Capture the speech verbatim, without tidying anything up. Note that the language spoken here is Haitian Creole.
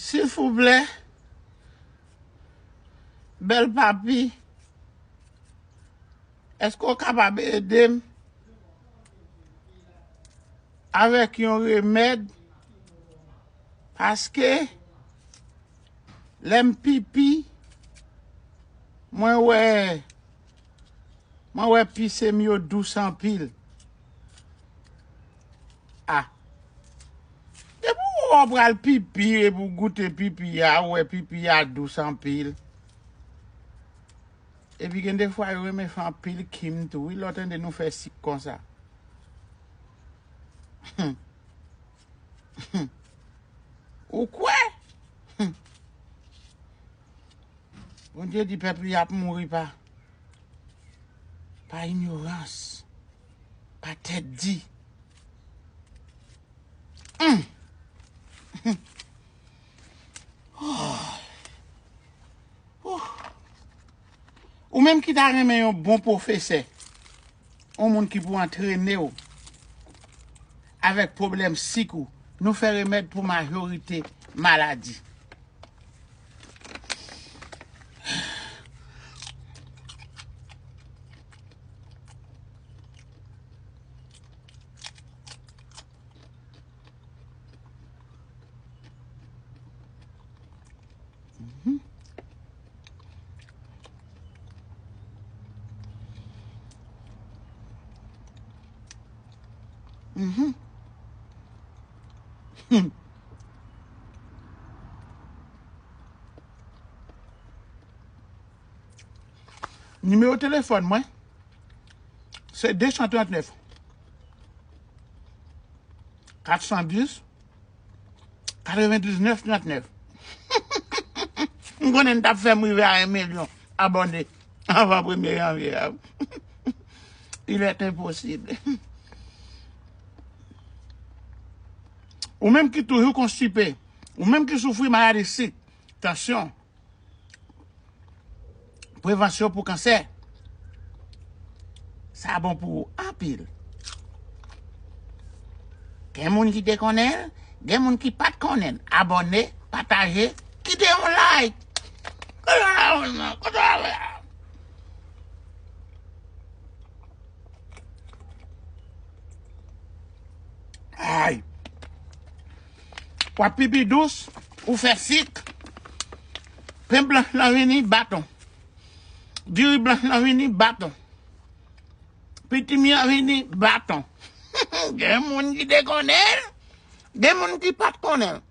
Silvouplè, bèl papi, èske w kapab ede m avèk yon remèd? Paske lè m pipi, mwen wè, mwen wè pise m yo dous anpil. Ah. Depi w pral pipi, epi w goute pipi a, ou wè pipi a dous anpil. Epi gen de fwa yo renmen fè anpil kim tou, wi, lè w tande nou fè sik konsa. Ou kwè? Bondye di pèp li ap mouri pa, pa inyorans, pa tèt di. Hum. Oh. Ou menm ki ta renmen yon bon pwofesè, yon moun ki pou antrene w avèk pwoblèm sik ou, nou fè remèd pou majorite maladi. Mhm. Mhm. Hmm. Nimewo telefòn mwen, se de san trannèf, kat san dis, katrevendiznèf trannèf. M konnen n t ap fè m rive a yon milyon abòne anvan premye janvye a. Il est impossible. Ou menm ki toujou konstipe, ou menm ki soufri maladi sik, tansyon, prevansyon pou kansè. Sa bon pou ou anpil. Gen moun ki te konnen l, gen moun ki pa t konnen l. Abòne, pataje, kite yon like. Kote w la menm nan? Kote w la menm nan? Ay. W ap pipi dous, ou fè sik. Pen blanch lan vini baton. Diri blanch lan vini baton. Pitimi an vini baton. Gen moun ki te konnen l, gen moun ki pa t konnen l.